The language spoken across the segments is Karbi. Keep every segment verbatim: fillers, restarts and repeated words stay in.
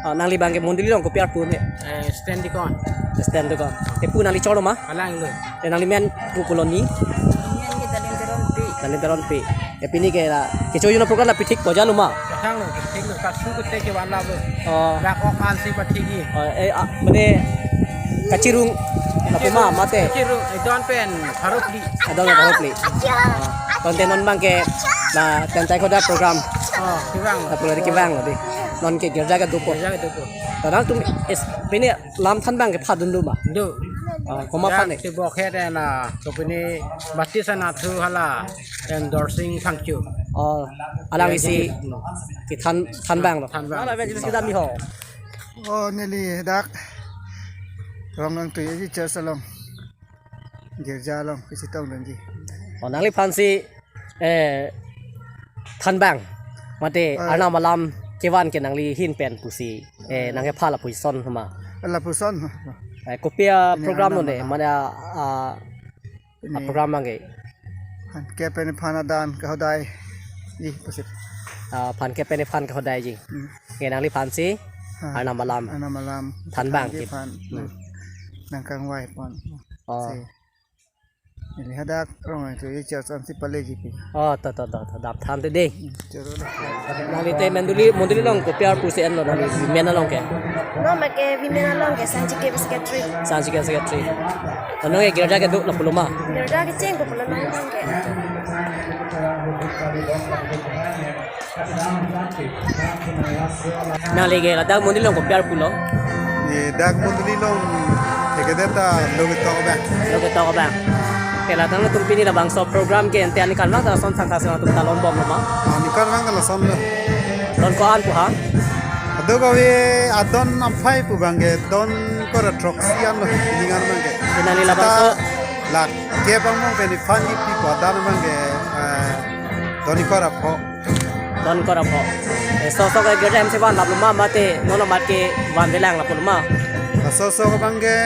Ah, nangli abang ke mondoli along kopi arpu ne? Eh, Sten Dikon. Sten Dikon. Te pu nangli chorlo ma? Kalang lo. Te nangli men pu pulo ni? Men ke Dalin Teronpi. Dalin Teronpi. Te pini ke la kecho jun aprogram la pithik po jalo ma? Kalang lo, pithik lo. Kasu kute ke van la lo. Oh. Dak ok an si pathik ji. Oh, eh, ah, mane kachirung lapu ma mate? Kachirung, eh, don pen pharo phli. Adon pharo phli. Ah, konten non abang ke la tentai koda program. Oh, kevang. La pulo di kevang lo di. Non ke girja kedo po. Girja kedo po. Tadang tum es pini lam than abang ke phadun do ma? Do. Ah, komat aphan ne? Te bokhet ena, to pini Baptist Anatthu hala, en Dorsing Phangcho. Oh, alang isi kethan, than abang lo. Than abang. Ala evangelist kedam ni ho. Oh, neli dak Rongnangtui A G Church along. Girja along kachetong dun ji. Oh, nangliphan si, eh, than abang mate, eh, Arnam alam kevan ke nangli ahin pen pusi, eh, nangkepha lapuson ma? Lapuson. Eh, kopi aprogram lo ne, Arnam alam. Mane, ah, ah, program abang ke? Phan kep pen phan adan kahodai ji pusi. Ah, phan kep pen phan kahodai ji. Hmm. Ke nangliphan si, ah, Arnam alam. Arnam alam. Than abang ke. Phan. Hmm. Nangkangvai pon. Oh. Si. Neli hadak Rongnangtui Church an si pale ji pi. Oh, to, to, to, to, dap than te dei. Hmm, choro dei. Nangli te mondoli, mondoli along kopi arpu si enlo nangli women along ke? Non abang ke women along ke Sanchike Secretary. Sanchike Secretary. Nangli girja kedo lapulo ma? Girja kecheng ko pulo non abang ke. Nangli ke ladak mondoli along kopi arpu lo? Ye, dak mondoli along thekthe ta lo ketok abang. Lo ketok abang. Ke ladak nangtum pini labangso program ke ante ani kan abang ta lason thangta si nangtum ta lon bomlo ma? Ani kan abang ta lason lo. Don ko-an pu ha? Kadokave adon amphai pu abang ke don kora throksi an lo, pini an abang ke. Pini nangli labangso? Seta la kep abang mo pini phan ji pi pu adan abang ke, eh, don kora pho. Don kora pho. Eh, sok sok ke girja ahem si van laplo ma mate non amat ke vanvelang lapulo ma? Sok sok abang ke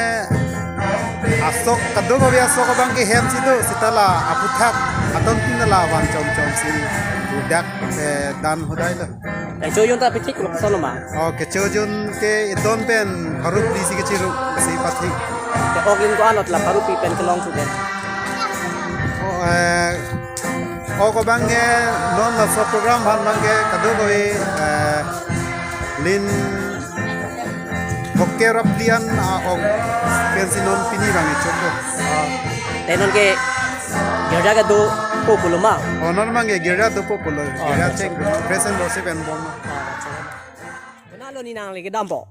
asok kadokave asok abang ke hem si do seta la aphuthak adon tin la van chom chom si dak, eh, dan hodai lo. Kecho jun ta pithik lo koson ma? Oh, kecho jun ke idon pen pharo phli si kachirung si pathik. Te ok lin ko-an lo la pharo phli pen kelong su pen? Oh, eh, ok abang ke non laso program aphan abang ke kadokave, eh, lin ok kep ra phli an, ah, ok pen si non pini abang choklo. Ah, te non ke girja kedo po pulo ma? Oh, non abang ke girja do po pulo. Oh, girja, acha, cheng, praise and worship pen bom. Ah, acha. Konat lo ni nangli kedam po?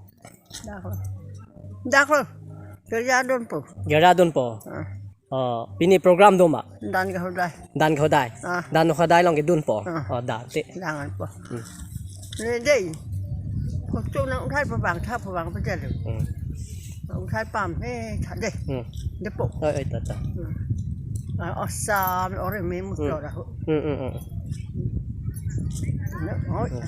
Dak lo. Dak lo. Girja dunpo. Girja dunpo. Ah. Oh, pini program do ma? Dan kahodai. Dan kahodai. Ah. Dan kahodai along kedunpo. Ah. Oh, dan te. Dangan po. Hmm. Ne dei. Kosong nang uthai pabang tha pabang pajal. Hmm. Uthai pam he tha dei. Hmm. Depo. Oi, oi, ta, ta. Hmm. Ah, osam ore me muso, hmm, rahu. Hmm, hmm, hmm. Ne, oi. Hmm.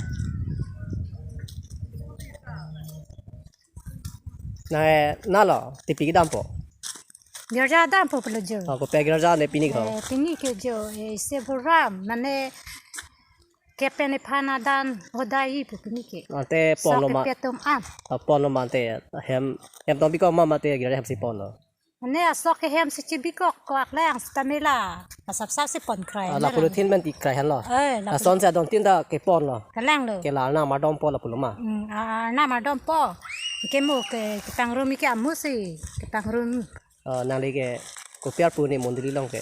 Na, eh, nalo, te pi kedampo? Girja dampo pulo jo. Oh, kopi agirja ne pini ko? Eh, pini ke jo, eh, isi program, mane kep pen ephan adan hodai pu pini ke. Ante ponlo ma? Sok kepia atum an. Ah, ponlo ma ante hem, hem tong bikok ma mate girja hem si ponlo? Mane asok ke hem si chibikok ko aklang stamela. Asap sap si pon krai. Ah, la polythene pen ti krai henlo. Eh, la, lason si adon tin ta keponlo. Kalang lo. Ke la Arnam ardompo lapulo ma? Hmm, ah, Arnam ardompo. Ke mo ke, kepangrum ke amu si. Kepangrum. Oh, nangli ke kopi arpu ne mondoli along ke?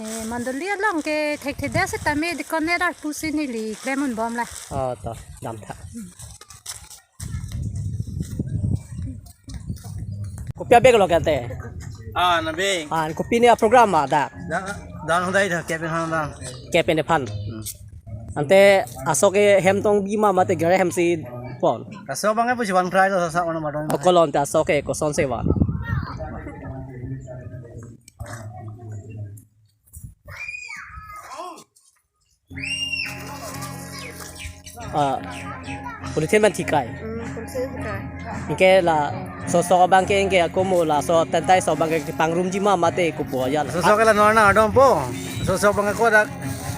Eh, mondoli along ke thekthedet setame deacon arpu si neli klem un bom la. Oh, to, dam tha. Kopi abag lo ke ante? Ah, nabag. Ah, kopi ne aprogram ma dak? Da, dan hodai dak, kep pen adan. Kep pen ephan. Hmm. Ante asok ke hem tong bi ma mate girja hem si pon? Asok abang ke pusi van krai lo, asok mana madong. Ako lo ante asok ke koson si van? Ah, polythene pen ti krai. Hmm, polythene ti krai. Anke laso sok abang ke anke ako mo laso tentai sok abang ke pangrumji ma mate kopi ya? Laso sok ke la non Arnam ardompo. Laso sok abang ke ko dak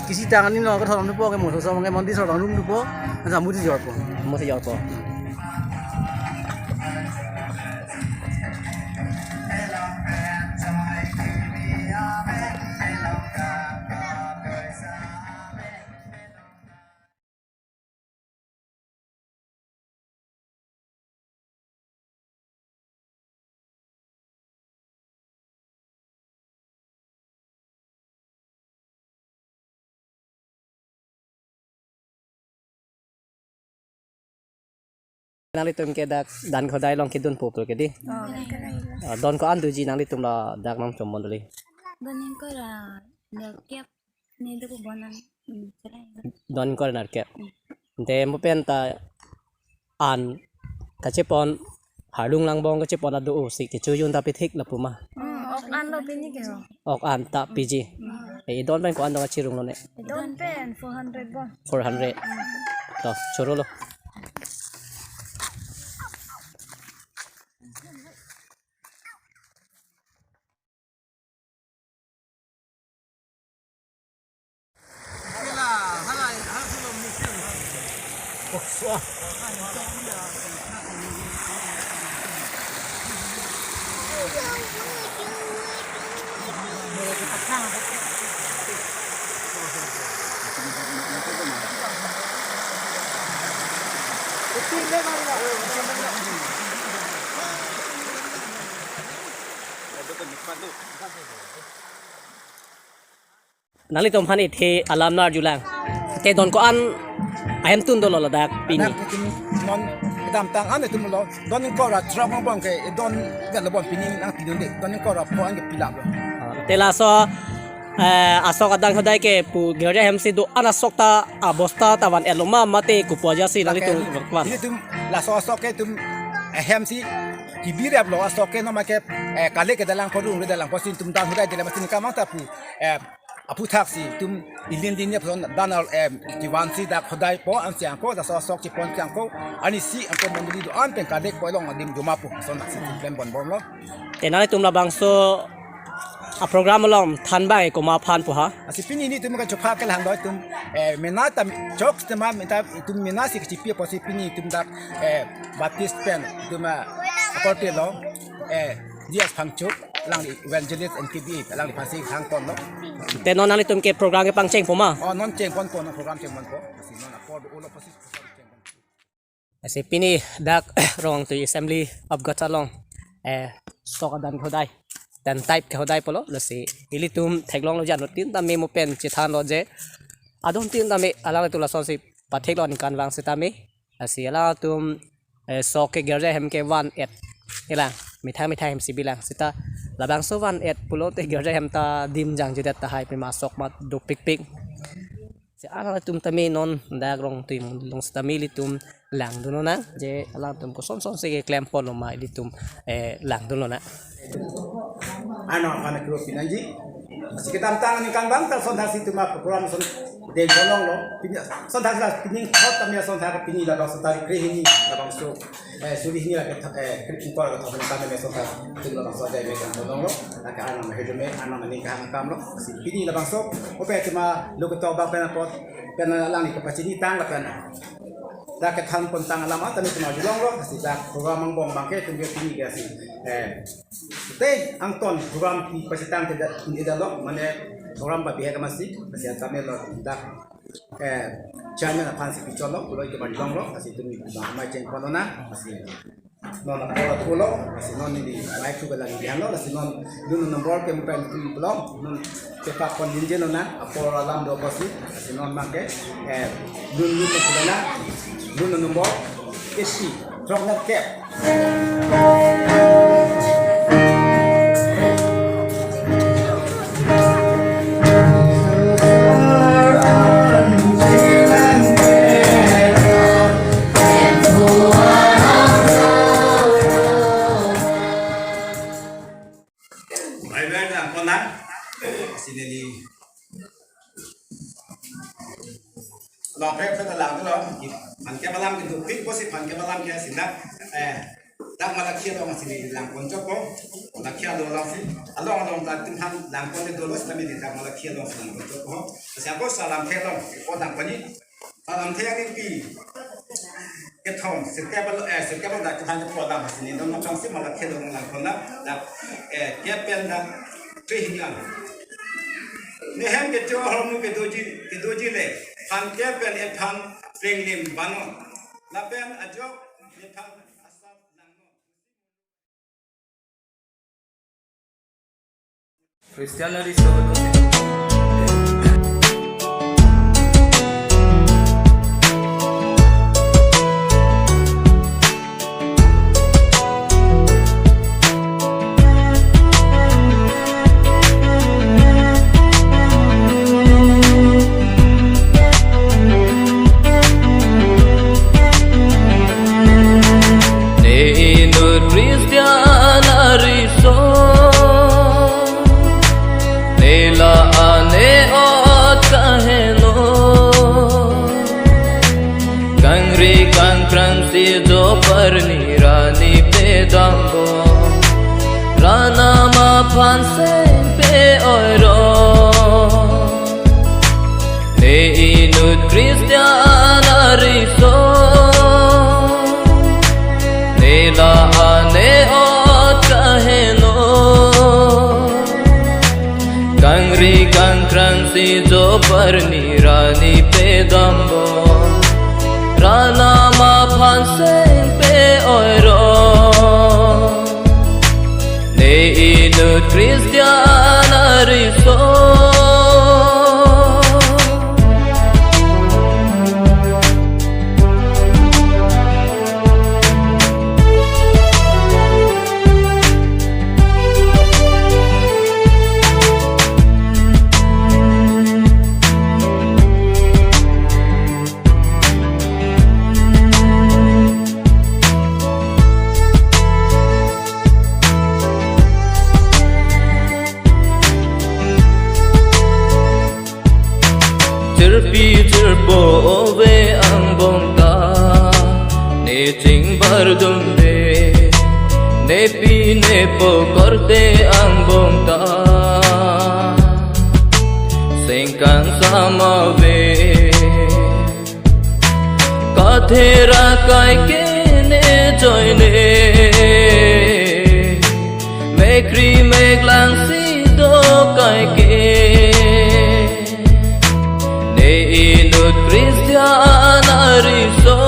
kisi tang ani non ko thom po ke mo, laso sok abang ke mondoli sok abang rumpo. Asa amu si jorpo. Amu si jorpo. Nanglitum ke dak Dan Khodai along kedunpo pu ke dei. Oh, Khodai. Ah, don ko-an doji nanglitum ladak Nongchom mondoli? Don ingkoi ra nerkep, ne do ko bonan. Hmm, Khodai. Don ingkoi ra nerkep. Hmm. Ante mo pen ta an kachepon, harlung langbong kachepon ado si kecho jun ta pithik lapu ma? Hmm, ok an lo pini ke ho. Ok an ta piji. Hmm. Eh, idon pen ko-an dong kachirung lo ne? Idon pen four hundred bon. Four hundred. Hmm. To, choro lo. Nanglitum aphan ithe alam nar julang. Te don ko-an ahemtun dolo ladak pini? Ladak itum non kedamtang an itum lo. Don ingkoi ra throk angbong ke idon vet lo bon pini nangpidun dei. Don ingkoi ra pho an ke pilap lo. Ah, te laso, eh, asok adan khodai ke pu girja hem si do-an asok ta abosta ta van-et lo ma mate kopi aja si nanglitum? Lake, wan. Ilitum laso asok ke itum, eh, hem si kibirep lo asok ke no ma ke, eh, kale ke dalang po rung le dalang po si itum dan khodai dele ma si ningkan mang ta pu, eh, aphuthak si itum ilin din ya pon dan al, em, kivan si dak khodai po an si angko, dak so sok chepon si angko, ani si angko mondoli do-an pen kadek po along adim joma po, so na si klem bon bom lo. Te nanglitum labangso a program along than bang e komat aphan po ha? Lasi pini nelitum kachopha ke lahan do itum, eh, mena ta chok tema mena itum mena si kachipi apotsi pini itum dak, eh, Baptist pen itum, eh, akorte lo, eh, Dias Phangcho, alangli evangelist N K B A, alangliphan si hangpon lo. Te non nanglitum ke program kepangcheng po ma? Oh, non chengponpo, non program chengponpo. Lasi non apor do ulo apotsi program chengponpo. Lasi pini dak Rongtui Assembly of God along, eh, sok adan khodai, dan type khodai pulo, lasi ilitum theklonglo je anuttin tame mo pen chethanlo je adontin tame alanglitum lasonsi patheklo ningkan vang setame. Lasi alangtum, eh, sok ke girja hem ke van-et. Ilang, methang methang hem si bilang. Seta labangso van-et pulote girja hem ta dim jangjedet tahai pima sok mat dopikpik. Si alangtum tame non dak Rongtui Mundulong setame ilitum langdun lonang. Je alangtum kosonson si keklem pon lo ma ilitum, eh, langdun lonang. Ano, ano kro pinangji. Lasi kedamtang ningkan vang ta sonthak si itum a program son deng bolong lo. Pini sonthak si pini khot kami sonthak pini labang sonthak krehini labangso, eh, suri hini lake, eh, kri-, ingkoi lake thok kami sonthak itum labangso deng me kan bolong lo. Lake ano me hedu me ano me ningkan kam lo. Lasi pini labangso ope itum a lo ketok bang pen apot pen alangli kepachini tang lapen dak kethan pon tang alam atan itum a julong lo. Lasi dak program angbong abang ke itum ke pini ke si, eh, te angton program pi pachethang te dak pini dak lo, mane program ba bihek amatsi, lasi tame lo dak, eh, chairman aphan si pichon lo, pulo ke bang long lo, lasi itum bang amai cheng kono na, lasi non apor pulo, lasi non neli mai thu kelang dian lo, lasi non dun number ke mupen pulo, non kepak pon din je non na, apor alam do apotsi, lasi non make, eh, dun dun pulo na, dun number, isi, throk nerkep. Bible lang ko na, sinili. Along phe phe ta lang lo. Phan kep alam ke dopik apotsi phan kep alam ke si dak, eh, dak Malachi along si neli lang pon chot po. Malachi along si. Along along ta itum aphan lang pon le dolo sitame neli dak Malachi along si lang pon chot po. Lasi ako Psalm thek along ko lang pon ni. Psalm thek angki kethom, sirkep along, eh, sirkep along dak kephan po dak si neli dong aphrangsi Malachi along lang pon dak, dak, eh, kep pen dak kre hini an. Ne hem kecho ahormu kedoji, kedoji le, phan kep pen ephan prenglim vannon. Lapen ajok nephan asap langnon. Christian na riso. Ra ni pedampo, Rat Nam aphan seng pe-oi ro. Ne inut Christian ariso, ne la-an ne ot kaheno. Kangri kangkrang si jo parni ra ni pedampo, Rat Nam aphan seng pe-oi ro. Ne inut Christian ariso. Chirpi chirpo ove angbong ta, ne chingbar dunde, nepi nepo korte angbong ta, seng kangsam ave. Kathera kai ke ne joine, mekri meklang si do kai ke, ne inut Christian ariso.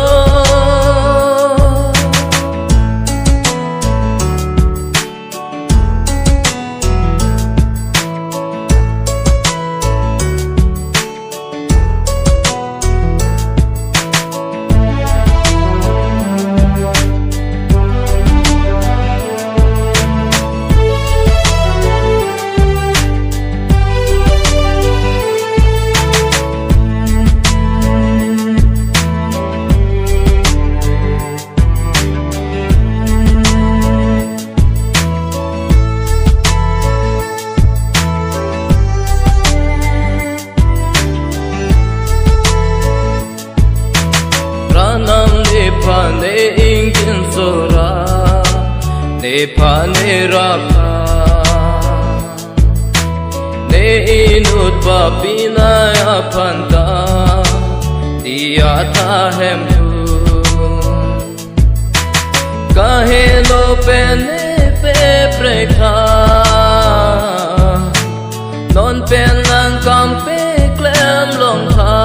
Rat Nam nephan ne ingkin sora, nephan ne rapha, ne inut papi nai aphan ta, diya tha hemphu. Kahelo pen ne pe prekha, non pen nangkam pe klem long tha.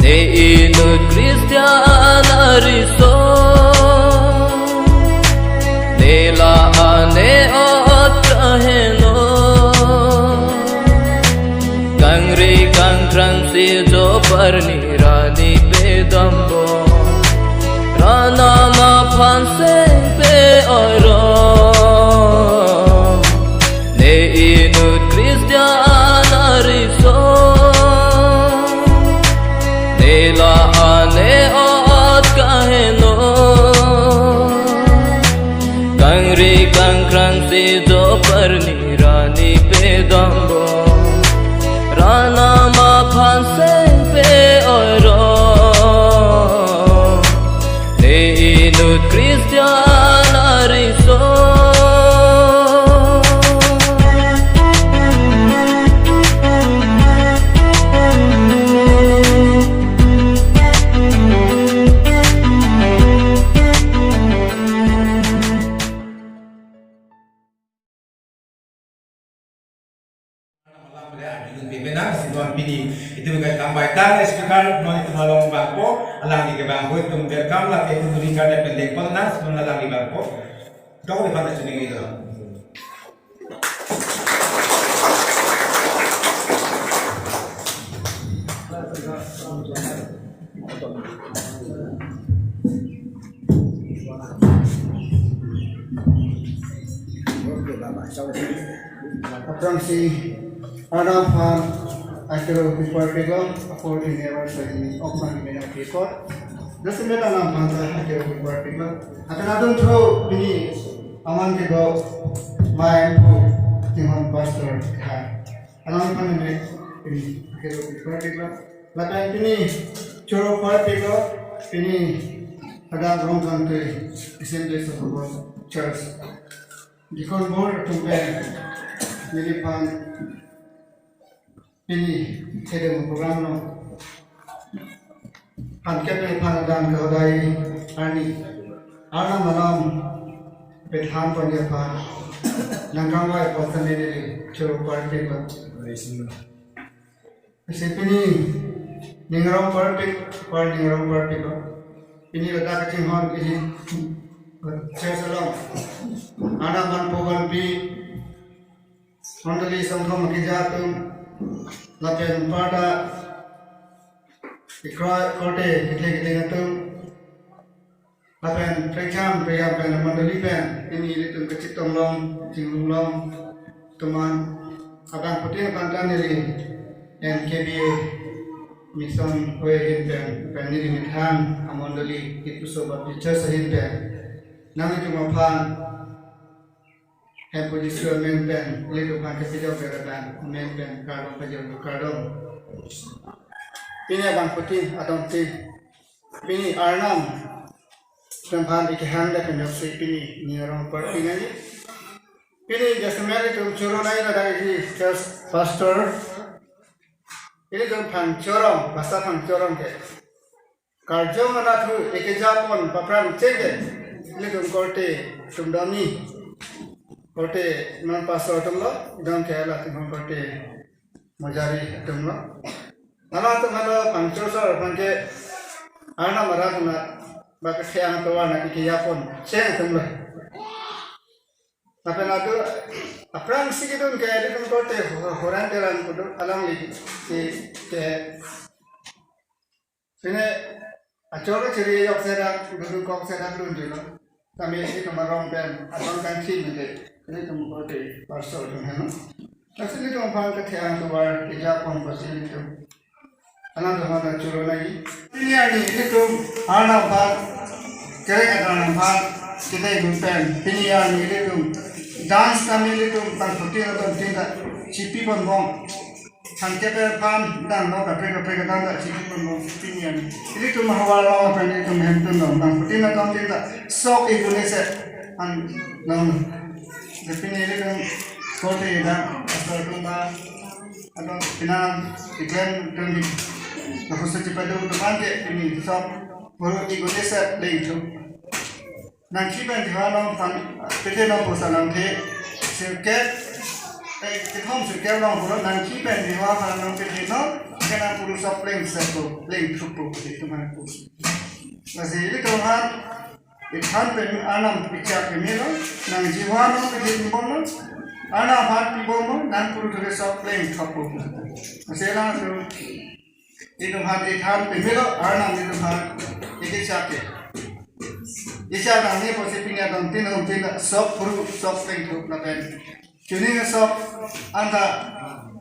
Ne inut Christian ariso, ne la-an ne ot kaheno. Kangri kangkrang si jo parni ra ni pedampo, Rat Nam aphan seng pe-oi ro. Ne inut Christian ariso, ne la-an ne ot kaheno. Kangri kangkrang si jo parni ra ni pedampo, Rat Nam aphan seng pe-oi ro. Ne inut Christian ariso. Malam pada Arjun Pepena, si non pini itum ke kam baita speaker, non itum along bangpo, alangli ke bangpo, itum welcome, lake itum ringkan pendek pon na, si non alangli bangpo. Dong di pada chuning itu. Aphrangsi Rat Nam aphan akero pipar pilo, apor pini avar sahini okman mena pipar. Nasi Rat Nam aphan ta akero pipar pilo. Akan adun thro pini aman kedo mai pu timon pastor ha. Alam aphan ne pini akero pipar pilo. Lapen pini choro par pilo, pini Dak Rongkangtui Assemblies of God Church Deacon Board atum pen neliphan pini thedung program along phan kep nephan adang kahodai arni Arnam alam pethan ponji aphan nangkangvai apot neli choro parpiklo. Lasi pini ning arong parpik, par ning arong parpiklo. Pini ladak kachinghon isi church along Arnam vanpo vanpi mondoli songthom akeja atum lapen parta ikroi korte kethek kethek atum lapen prekjam prekjam pen mondoli pen pini ilitum kachetong long chinglong long atum an abangphutin aphan ta neli N K B A mission hui ahin pen pen neli methang amondoli Tipuso Baptist Church ahin pen nanglitum aphan Hemphu Jisu amen pen ilitum aphan kepajok pen amen pen kardom pajok kardom. Pini abangphutin adon tin pini Arnam atum aphan ikehang da pen si pini ning arong parpi nangji. Pini jasemet ilitum choro nangji ladak isi church pastor ilitum aphan choro, pastor aphan choro ke karjong anatthu ekeja pon paphrang chengke ilitum korte atum doni, korte non pastor atumlo, idam ke latum korte mojari atumlo. Nala atum halo pangchor sar aphan ke Arnam arat na bak kethek atovar na ekeja pon cheng atumlo. Lapen atu aphrangsi kedun ke ilitum korte ho-, horan teran kudu alangli ke ke sine achor chiri yok serak, duduk kok serak lun dilo. Kami ilitum arong pen, abang kan si mende, ilitum korte pastor atum heno. Lasi ilitum aphan kethek atovar ekeja pon pusi ilitum alang atum aphan choro nangji. Pini arni ilitum Arnam aphan, kereng Arnam aphan, kita ilitum pen, pini arni ilitum dance kami ilitum pangphutin atum tinta chipi pon bom. Phan kep pen phan dang lo kaprek kaprek kedam ta chipi pon bom pini arni. Ilitum havar along pen ilitum hemtun lo bangphutin atum tinta sok ibu nese an long. Pini ilitum korte dang pastor atum ba atum pina iklem atum ni kahusa chipadu atum an ke pini sok buru ibu nese leng thu. Nangkhi pen diwa nangphan pete nangpo sa nangthe sirkep, eh, kethom sirkep nangpo, nangkhi pen diwa aphan nangpethe non, ke nang puru sok pleng sepo, pleng thupo, itum aphan pu. Lasi ilitum aphan ithan pen Arnam pichak pemelo, nangjiwa nangpethe bomlo, Arnam aphan pibomlo, nang puru thuke sok pleng thupo. Lasi langsung itum aphan ithan pemelo, Arnam itum aphan ikechak ke. Ichak nangji pusi pini adon tin hum tin sok puru sok pleng thup lapen chuning sok anta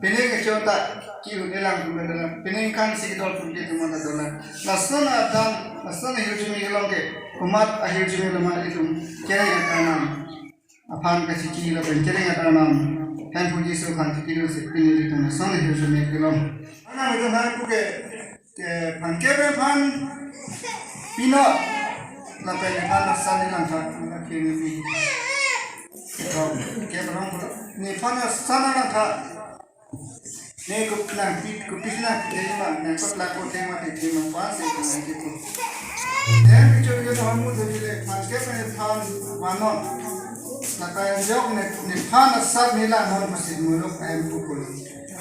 pining kechon ta ki-un elang tum elang pining kan si kedol tum ke tum anta dolang. Lason adam, lason hirjume kelong ke, komat ahirjume loma itum kereng Arnam aphan kachiki lapen kereng Arnam Hemphu Jisu aphan chiki lo si pini ilitum lason hirjume kelong. Arnam itum aphan puke, ke phan kep pen phan pino lapen nephan asan ni langtha, la kini pi. Rong, ke rong pulo. Nephan asan langtha. Ne kup nangpi, kupi nangpi tema, nangkot lako tema, tema, pasi, tema, tema. Then bichon ke hamu dovile, phan kep pen phan vanon. Lapen jok ne, nephan asat nila non pusi muluk ahem pukul.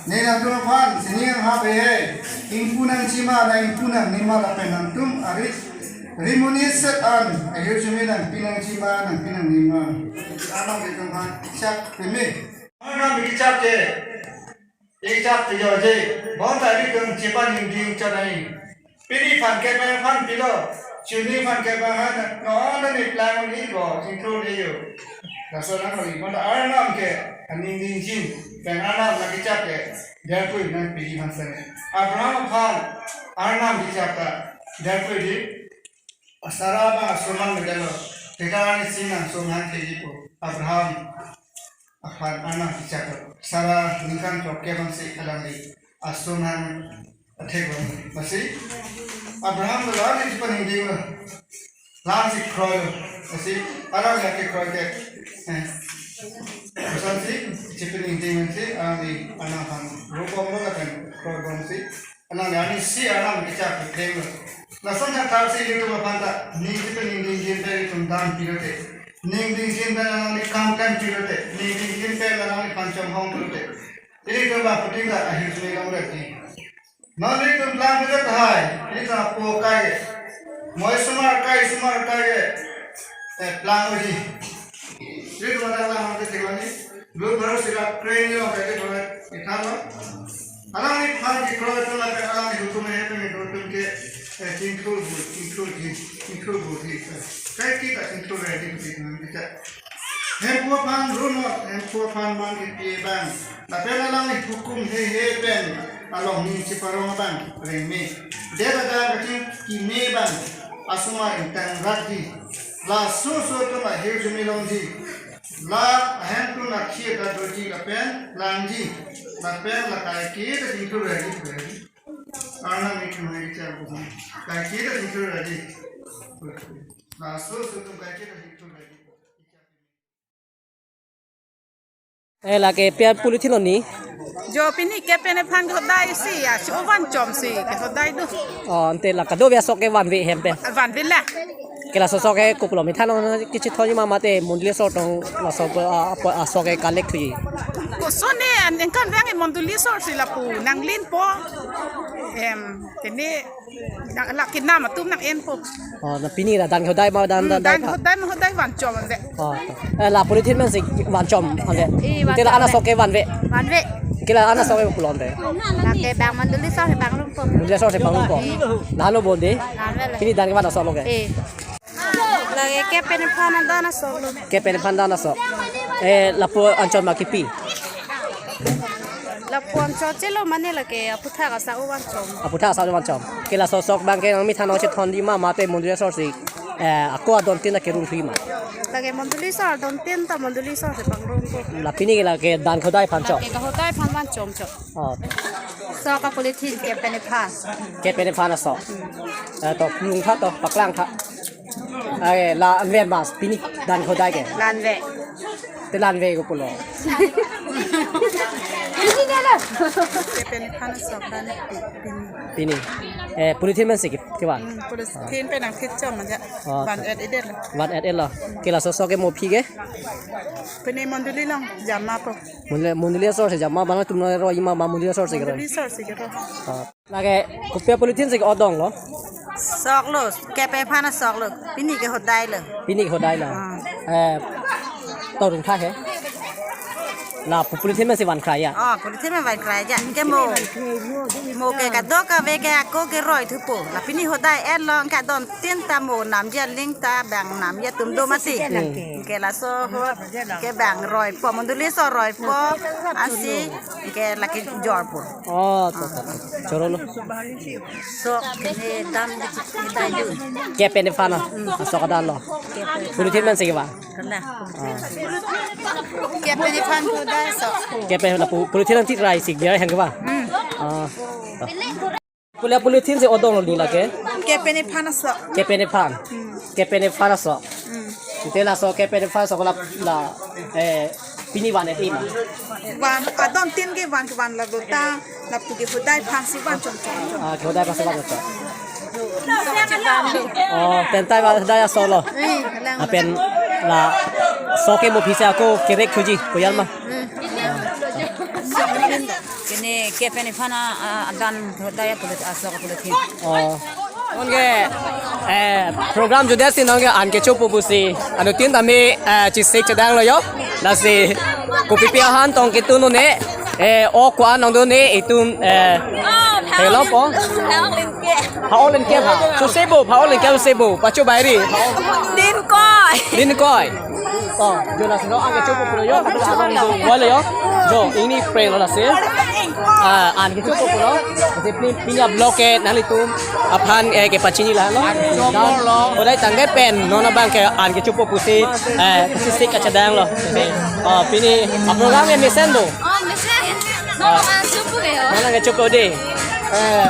Ne nangtum aphan, sining hap he, ingpu nangji ma, nang ingpu nangne ma lapen nangtum arit, rimonit set an, ahirjume nangpi nangji ma, nangpi nangne ma. Arnam itum aphan chak peme. Arnam ikechak ke, ikechak ke jo je, bonta ilitum chepaningding chot nai. Pini phan kep pen phan pilo, chini phan kep pen phan, no, no, ni plan ni bo, chingkro ni yo. Laso nang kali, bonta Arnam ke, aningding jin, pen Arnam nangkechak ke, therefore nangpiji aphan sene. Abraham aphan, Arnam kechak ta, therefore di, Sara abang ason nangmedetlo, teka ani sing nang ason nangtheji pu, Abraham aphan Arnam kechak lo. Sara ningkan throk kep ansi alangli ason nang athek lo. Lasi Abraham lo la ni chepaningding lo. Lang si kroi, si, arang ya ke kroi ke. Eh. Pesan si, chipin inting si, arang di, arang hang, rupong lo kan, kroi bong si. Arang ya ni si, arang di chak ke lo. Lason ya kar si ilitum aphan ta, ning chipin inting jin pe ilitum dan pilote. Ning ding jin pe arang di kam kan pilote. Ning ding jin pe arang di panchong hong pilote. Ilitum ba puting ta, ahir sumi kam rek ni. Non ilitum plang ke tahai, ilitum apo kai. Moi sumar kai, sumar kai. Eh, plang uji. Ilitum ada lang ke tinggal ni. Dulu baru sila keren ni orang kai ke boleh. Ithalo. Alangli aphan kekroi atum lapen alangli hukum he pen hukum ke, eh, chingthur bu, chingthur ji, chingthur bu ji. Kai kita chingthur re di kita. Hemphu aphan runot, hemphu aphan man ipi abang. Lapen alangli hukum hehe pen along ning chiparong abang rengme. Det adang kachingkime abang asomar ingtang rakji. Laso aso atum ahirjume longji. La ahem atum akhir ta doji lapen langji. Lapen la kaike ta chingthur regi regi. Arnam ni kemai cha bu. Kaike ta chingthur regi. Laso aso atum kaike ta chingthur regi. Eh, lake pi a-polythene lo ni? Jo pini kep pen aphan hodai si ya, si ovan chom si, ke hodai do. Oh, ante la kadokave asok ke vanve hem pen. Vanve la. Ke laso asok ke kopilo, methang along kechethon ji ma mate mondoli asor tong laso, ah, apa asok ke collect thuji. Koson ne an engkan vang mondoli asor si lapu nanglinpo. Em, tene Nang, la kinam atum nang enpo. Oh, la pini la dan hodai ma dan, hmm, dan dan dai ma? Hodai ma hodai van chom ande. Oh, eh, la polythene pen si van chom ande. Eh, van chom ande. Te la an asok ke vanve. Vanve. Ke la an asok ke pulo ande. Lake bang mondoli asor si pangrum po. Mondoli asor si pangrum po. Eh. La lo bon de. La lo le. Pini dan ke van asok lo ke. Eh. Lake kep pen aphan dan asok lo. Kep pen aphan dan asok. Eh, lapu an chom ma kipi? Lapu an chom chelo mane lake aputhak asap ovan chom. Aputhak asap ovan chom. Ke laso asok abang ke nang methang along chethon ji ma mate mondoli asor si, eh, ako adon tin ta kerung thuji ma? Lake mondoli asor adon tin ta mondoli asor si pangrum po. La pini ke lake dan hodai aphan chom. Lake hodai aphan van chom chom. Oh. Asok a-polythene kep pen aphan. Kep pen aphan asok. Eh, to plung tha to, paklang tha. Ai, la anvet ma pini dan hodai ke? La anvet. Te la anvet ko pulo. Kep pen aphan asok dan pini. Pini. Eh, polythene pen si ke, kevan? Hmm, polythene pen nangkit chom aja. Oh. Van et-et lo. Van et-et lo. Ke laso asok ke mo aphi ke? Pini mondoli along jama po. Mondoli, mondoli asor si jama, bang atum nang roi ma, ma mondoli asor si ke roi? Mondoli asor si ke roi. Ah. Lake kopi a-polythene si ke-odong lo? Asok lo, kep pen aphan asok lo. Pini ke hodai lo. Pini ke hodai lo. Ah. Eh, to rung tha he. La pu-, polythene pen si van krai ya? Oh, polythene pen van krai ya. Ke mo, mo ke kadokave ke ako ke roi thupo. La pini hodai et lo, ke adon tin ta mo namji aling ta bang namji atum do mati. Hmm. Ke laso ho, ke bang roi po, mondoli asor roi po, ansi ke lake jor po. Oh, to, to, to. Choro lo. Asok ke dan de chit dai du. Kep pen aphan a? Hmm. Asok adan lo. Polythene pen si kevan? Kena. Ah. Kep pen aphan ko dai asok. Kep pen la pu-, polythene nangtit rai si dia hang kevan? Hmm. Ah. To. Kopi a-polythene si odong lo ni lake? Kep pen aphan asok. Kep pen aphan. Hmm. Kep pen aphan asok. Hmm. Te laso kep pen aphan asok la, la, eh, pini van et-et ma? Van, adon tin ke van, van la gota, lapu ke hodai aphan si van chom chom. Ah, ke hodai aphan si van chom. Oh, pentai van hodai asok lo. Eh, lang. Lapen la asok ke mo aphi si ako kerek thuji, koyal ma? Hmm. Pini kep pen aphan a, a, adan hodai a-polythene, asok a-polythene. Oh. Nonke, eh, program juda si nonke an kechopo pusi anuttin tame, eh, chesik chedang lo yo. Lasi kopi pi ahan tong ketun un-e, eh, o ko-an nangdun-e itum, eh, hello po. Ha-ok len ke ha. Sose bo, ha-ok len ke sose bo. Pacho bairi. Din koi. Din koi. Oh, jo lasi non an kechopo pulo yo. Wala yo. Jo, ingni pray lo lasi. Ah, an kechopo pulo. Lasi pini, pini a-vlog ke nanglitum aphan, eh, kepachini la lo. Non, hodai tangte pen non abang ke an kechopo pusi, eh, chesik kachedang lo. Oh, pini a-program ke mesen do. Oh, mesen. Non an kechopo ke yo. Non an kechopo de. Eh,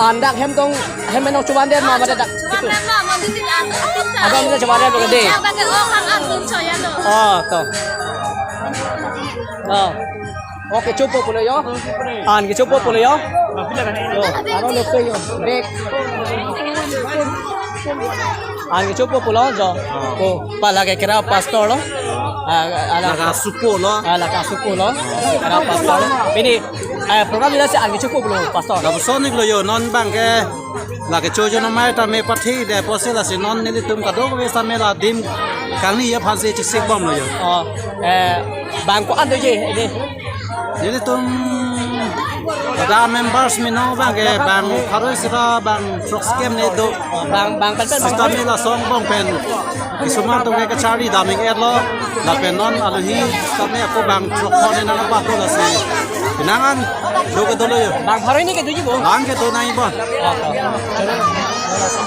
An dak hem tong, hem menok chuban der ma, mate dak. Chuban der ma, mandi di atu. Abang dia chuban der bukan dei. Abang ke oh, kang an dun choya lo. Oh, to. Oh. Oke, chopo pulo yo. An ke chopo pulo yo. Yo, aro lo pe yo. Bek. An ke chopo pulo jo. Ko pala ke kira pastor lo. Ah, ala Laka supo lo. Ah, laka supo lo. Kira pastor lo. Pini, eh, program ini si an ke chopo pulo pastor. Lapuson iklo yo, non bang ke lake chojo no mai tame pathi de posi lasi non nelitum kadokave tame la adim kangni aphan si chesik bomlo yo. Oh, eh, bang ko-an doji ini. Nelitum ada members mino bang ke bang pharo sira bang throk skep ne do. Bang, bang pen pen bang. Sitame la asong bang pen kisuma tong ke kachari daming erlo. Lapen non alohi sitame ako bang throk khon ne nang apa ko lasi. Pinangan do ke dolo yo. Bang pharo ini ke doji bo. Bang ke do nai bo.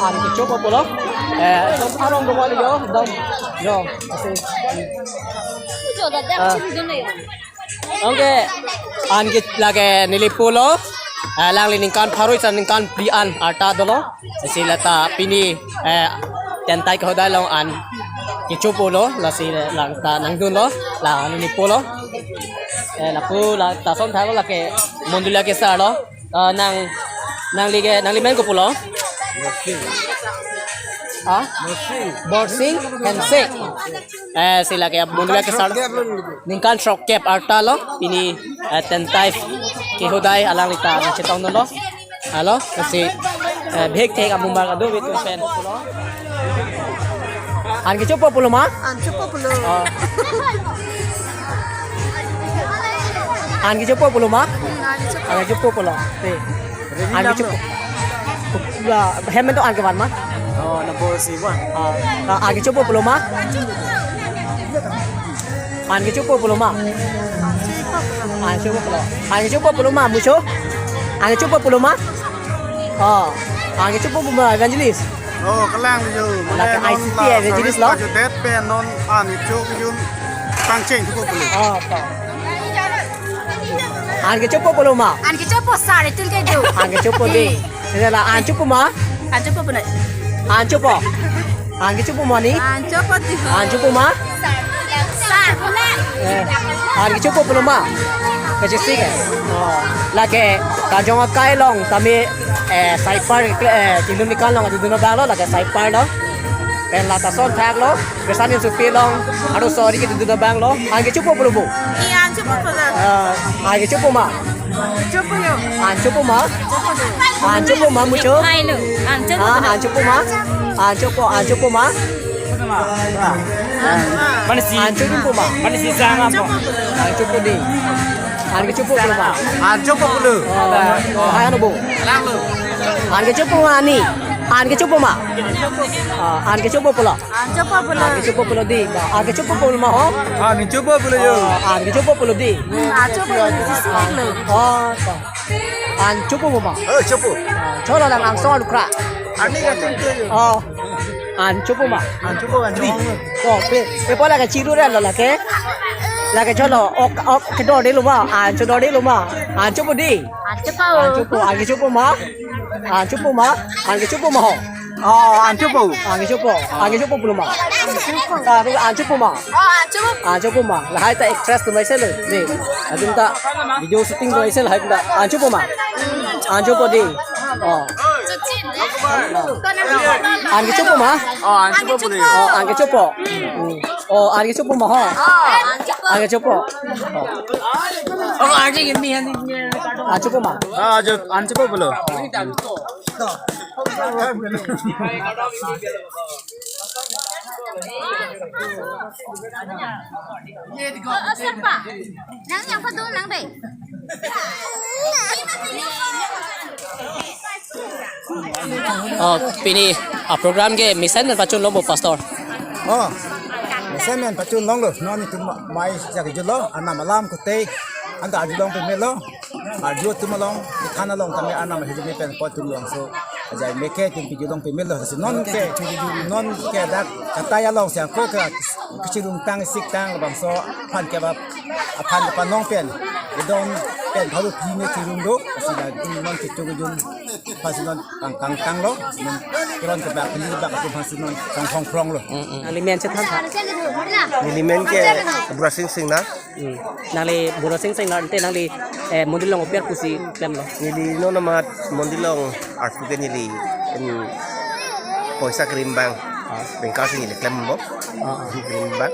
An ke chopo pulo. Eh, dom arong dong wali yo, dom. Yo, asi. Ah. Oke, an ke lake neli pulo. Eh, alangli ningkan pharo isan ningkan phli an arta dolo. Isi lata pini, eh, tentai ke hodai along an ke chopo lo, lasi lang ta nangdun lo, la neli pulo. Eh, lapu la ta son thai lo lake mondoli kesar lo. Ah, nang, nangli ke, nangli men ko pulo? Borsing. Ha? Borsing. Borsing Hensek. Eh, si lake mondoli kesar. Ningkan throkkep arta lo. Pini, eh, tentai ke hodai alangli ta nangchetong lo. Alo, si, eh, bhek thek amumar kado betu pen pulo. An ke chopo pulo ma? An chopo pulo. Oh. An ke chopo pulo ma? Hmm, an chopo. An ke chopo pulo. Te. An ke chopo. La, hem to an ke van ma? Oh, na bor si van. Ah, ah, an ke chopo pulo ma? An ke chopo pulo ma? An chopo pulo. An ke chopo pulo ma, mucho? An ke chopo pulo ma? Oh, an ke chopo pulo ma, evangelist? Oh, kelang yo. Lake I C T evangelist lo? Pajudet pen non an ke chopo yun tangcheng chopo pulo. Oh, to. An ke chopo pulo ma? An ke chopo sar itum ke do. An ke chopo dei. Ini la an chopo ma? An chopo pulo. An chopo. An ke chopo ma ni? An chopo di. An chopo ma? Sar pulo. Eh, an ke chopo pulo ma? Kachesik eh. Oh. Lake Karjong akai along tame, eh, saipar, eh, Kingdom Nikan along adudun abang lo, lake saipar lo. Pen lata son thak lo, Christian Insupi along, aro sorry ke dudun abang lo, an ke chopo pulo bo. Iya, an chopo pulo. Ah, an ke chopo ma? Chopo yo. An chopo ma? Chopo yo. An chopo ma, mucho? Hai lo, an chopo Ah, pulo. An chopo ma? An chopo, an chopo ma? Mana si? An chopo ma? Mana si sang apa? An chopo dei. An ke chopo pulo ma? An chopo pulo. Oh, hai ano bo. An ke chopo ma ni? An ke chopo ma? Ah, an ke chopo pulo. An chopo pulo. An ke chopo pulo dei. An ke chopo pulo ma ho? An chopo pulo yo. Ah, an ke chopo pulo dei. Hmm, an chopo pulo dei. Sisi lo. Oh, to. An chopo ma? Oh, chopo. Ah, cholo lang angsong alukra. Ani ka chopo yo. Oh. An chopo ma? An chopo an chopo. Oh, pe, pe po lake chiru re lo lake. Lake cholo, ok, ok, kedor dei lo ma? An chodor dei lo ma? An chopo dei. An chopo. An chopo, an ke chopo ma? An chopo ma? An ke chopo ma ho? Oh, an chopo. An ke chopo, an ke chopo pulo ma? Ah, tu an chopo ma? Oh, an chopo. An chopo ma? Lahai ta actress atum aise lo dei. Atum ta video shooting atum aise lahai ta. An chopo ma? An chopo dei. Oh. An ke chopo ma? Oh, an chopo pulo. Oh, an ke chopo. Hmm. Oh, an ke chopo ma ho? An ke chopo. Oh, an chopo ma? Ah, jo, an chopo pulo. Oh, oh, sir pa. Nang yang padung nang dei. Oh, pini, ah, program ke mesen pen pachun lo bo, Pastor? Oh, mesen pen pachun longlo. Non itum mai jak julo, arnam alam kute, anta arjulong pemelo, arju atum along, than along tame arnam hejeme pen po atum along so, ajai meke atum pijulong pemelo. Si non ke, non ke dak katai along si ako ke kachirung tang sik tang labangso aphan ke bap aphan ke panong pen, idon pen baru pine chirung do, si la non kechung jun. Pasi non kang kang kanglo, non keron kebak, kini kebak atum pasi non kang kongkronglo. Mm, mm. Nangli men chethan tha. Neli men ke Burasing Singnar. Hmm. Nangli Burasing Singnar te nangli, eh, mondoli along kopi apotsi klemlo? Neli non amat mondoli along arpu ke neli, em, poisa kerimbang. Ah. Bengkar si neli klem bo. Ah, ah. Kerimbang.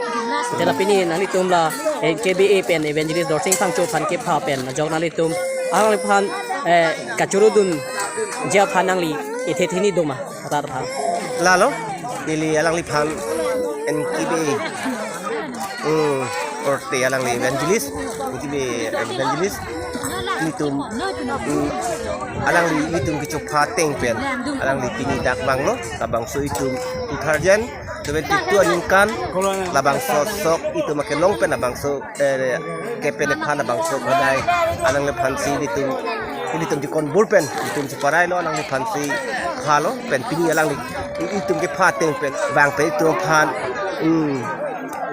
Te la pini nanglitum la, eh, N K B A pen Evangelist Dorsing Phangcho aphan kepha pen ajok nanglitum alangliphan, eh, kachorudun ji aphan nangli ithe thini doma? Atar aphan. Lalo, neli alangliphan N K B A. Hmm, orte alangli evangelist, N K B A evangelist. Nelitum, hmm, alangli nelitum kechopha ateng pen alangli pini dak vanglo, labangso itum two thousand twenty-two aningkan, labangso sok itum akelong pen labangso, eh, kepen aphan labangso khodai alangliphan si nelitum, nelitum deacon board pen nelitum cheparai lo, alangliphan si phalo pen pini alangli itum kepha ateng pen vang pen itum aphan, hmm,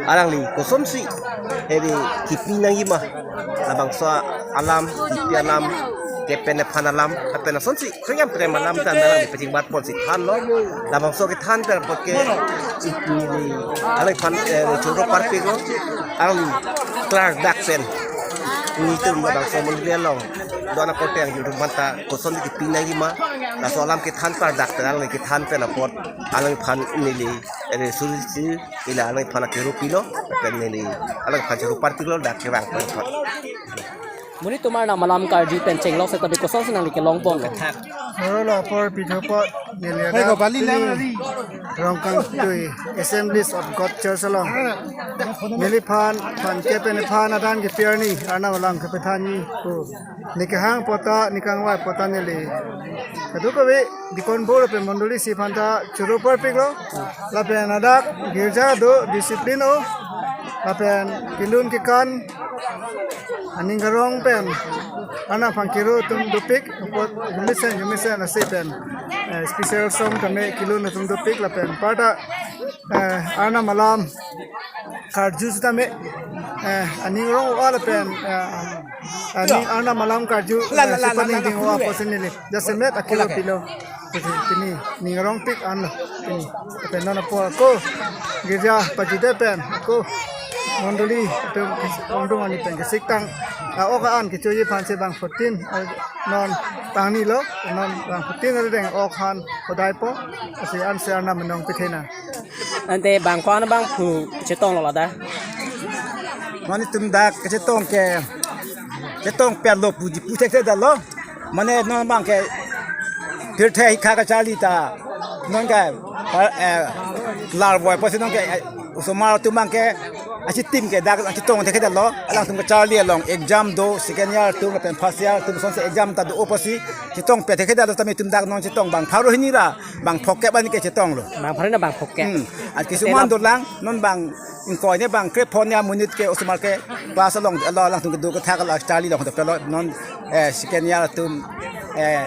alangli kosonsi, eh, kipi nangji ma, labangso alam, kipi alam, kepen aphan alam, kepen asonsi krengam krengam alam ta alangli pachingbat ponsi thanlo. Labangso kethan pen apot ke neli alangliphan, eh, choro parpiklo, alangli klardak pen nelitum labangso mondoli along do-an akorte ang judum aphan ta koson kipi nangji ma, laso alam kethan klardak pen alangli kethan pen apot alangliphan neli, eh, suri si ila alangliphan akero pilo, pen neli alangliphan choro parpiklo dak kevang pen apot. Monit atum arnam alam karju pen chenglok seta bi kosonsi nangli kelong pon? Oro lo apor pitho apot neli Hai, ada ko Bali pini lang. Rongkangtui Assemblies of God Church along neliphan phan kepen aphan adan kepi arni arnam alam kepethanji pu ne kehang apot ta, ne kangvai apot ta neli kadokave deacon board pen mondoli isi aphan ta choro parpiklo. Lapen ladak girja do discipline o. Lapen kelun kekan aning karong pen arnam aphan kero atum dopik, apot jumisen jumisen ase pen, eh, special song tame kelun atum dopik lapen parta, eh, arnam alam karju sitame, eh, aning rong-o lapen, eh, aning arnam alam karju, La, la, eh, la, la, la, la, sipaning ding-o la, apotsi neli jasemet akero pilo. Pini, pini ning rongpik anlo. Pini, pen non apor ako girja pajude pen ako mondoli pen ongdung ani pen kesiktang, ah, ok an kechoji aphan si bang fourteen, eh, non tangni lo, non bang fourteen ari deng ok aphan khodai po, asi an si arnam menong pithena. Ante bang ko-an abangphu chetonglo ladak? Mane itum dak kechetong ke, chetong pet lo puji pu thekthe detlo. Mane non abang ke pirthe hikha kacharli ta, non ke, eh, lar voi apotsi non ke, eh, osomar atum abang ke, achitim ke dak chetong thekthe detlo. Alangtum kacharli along exam do, second year atum lapen first year atum sonsi exam ta do apotsi chetong pet thekthe detlo, tame itum dak non chetong bang pharo hini ra bang phokep ani ke chetonglo. Bang pharo hini ra bang phokep. Hmm. At kisuman dolang, non bang ingkoi ne bang krepho ne amonit ke osomar ke class along alo alangtum kedo kethak along charli along do pelo non, eh, second year atum, eh,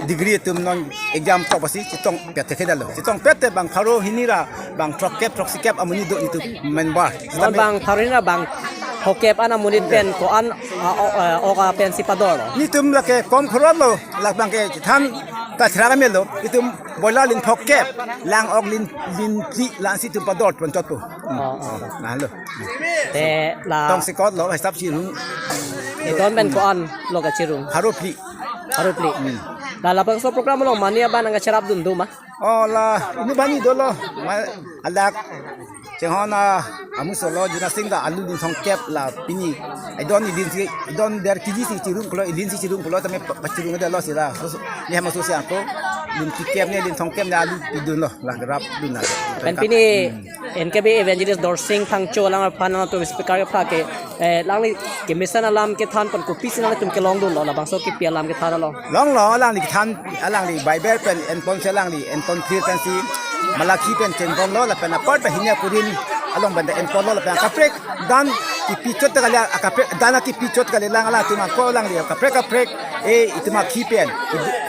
degree atum non exam tok apotsi chetong pet thekthe detlo. Chetong pet te bang pharo hini ra bang throkkep throksikep amonit do itum member. Non bang pharo hini ra bang phokep an amonit pen ko-an, ah, o, eh, ok apensi padorlo? Nelitum lake kom khorot lo, lak bang ke than ta thira kami lo, itum boiler lin phokep, lang ok lin, lin phli, langsi itum pador pon chot po. Oh, oh. Nah, lo. Te la tongsekot lo, hisap chirung. Itum pen ko-an lo kachirung? Pharo phli. Pharo phli. Hmm. La labangso program along mane abang nangkacherapdun do ma? Oh, la, ini bani dolo. Ma, alak chenghon amuso lo Juna Sing ta alu lin thomkep la pini. Idon ilin si, idon der kiji si chirung pulo, ilin si chirung pulo, tame pa-, pachirung detlo sila. Terus, ne hamaso si ako, lin phlikep ne, lin thomkep ne alu pidunlo, la rapdun la. Pen pini N K B Evangelist Dorsing Phangcho alangphan nangtum speaker kepha ke, eh, alangli kemesen alam kethan pen kopisi nangtum kelongdunlo, labangso kipi alam kethan along? Longlo, alangli kethan, alangli Bible pen enponsi alangli enpon thir pensi Malakhi pen chenponlo, lapen apar ta hini a-Korinth along pen ta enponlo, lapen akaprek dan kipi chot ta kali, akaprek dan akipi chot kali lang alangtum ako alangli akaprek kaprek, eh, itum akhi pen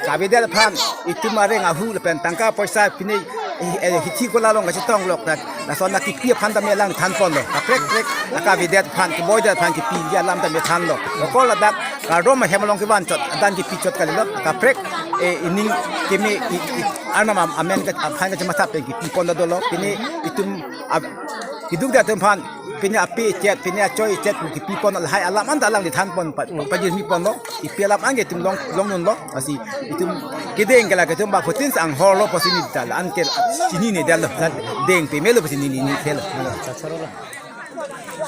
kavedet aphan, itum areng ahu lapen tangka poisa pine, eh, eh, hithi kola along kachetong lok ta, lason akipi aphan tame alang thanponlo. Kaprek prek akavedet aphan, keboidet aphan kipi alam tame thanlo. Okol ladak kardom ahem along kevan chot, adan kipi chot kalilo. Kaprek Eh, ining keme i, i, arnam am-, amen ke aphan ke cema thap ke kipi pon dolo. Pini itum ap-, kiduk da atum aphan, pini api chet, pini achoi chet kipi pon lahai alam anta alangli than pon pa, pa, pajirmi pon lo. Ipi alam an ke itum long, longdunlo. Lasi itum kedeng ke la ke itum ba putin sang hor lo pusi ni dal an ke chinine dal lo. Deng peme lo pusi ni ni ni ke lo.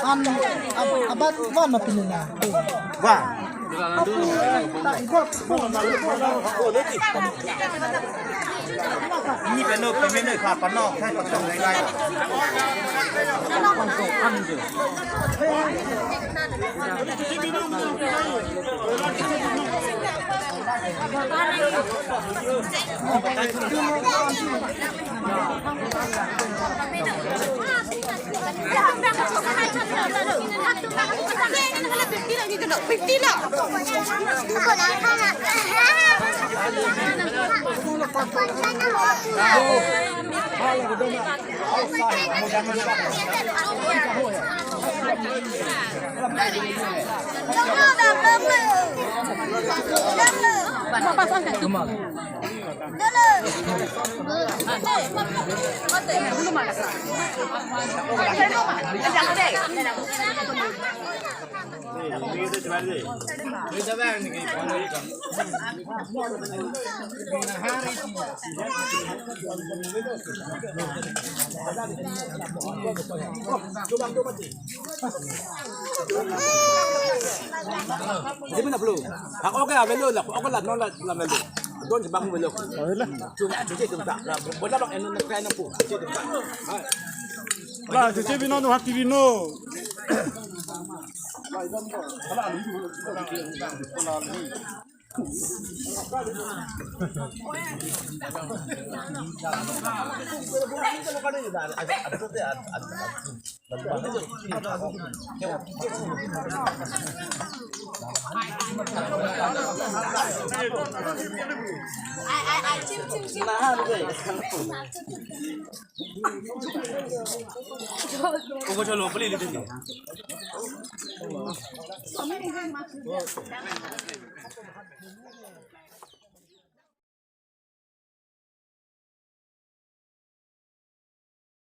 An, ab-, abat van ma pini na. Van. Ini peno, pemene ka pano, saya potong dengan. Jadi mana belum? Hak oke avelo lah, oke lah non lah lah avelo. Don sebang avelo. Oh, iya lah. Cuma cuci tuntak lah. Bola bang eno nak kena pu. Cuci tuntak. Lah, cuci bino tu hati bino.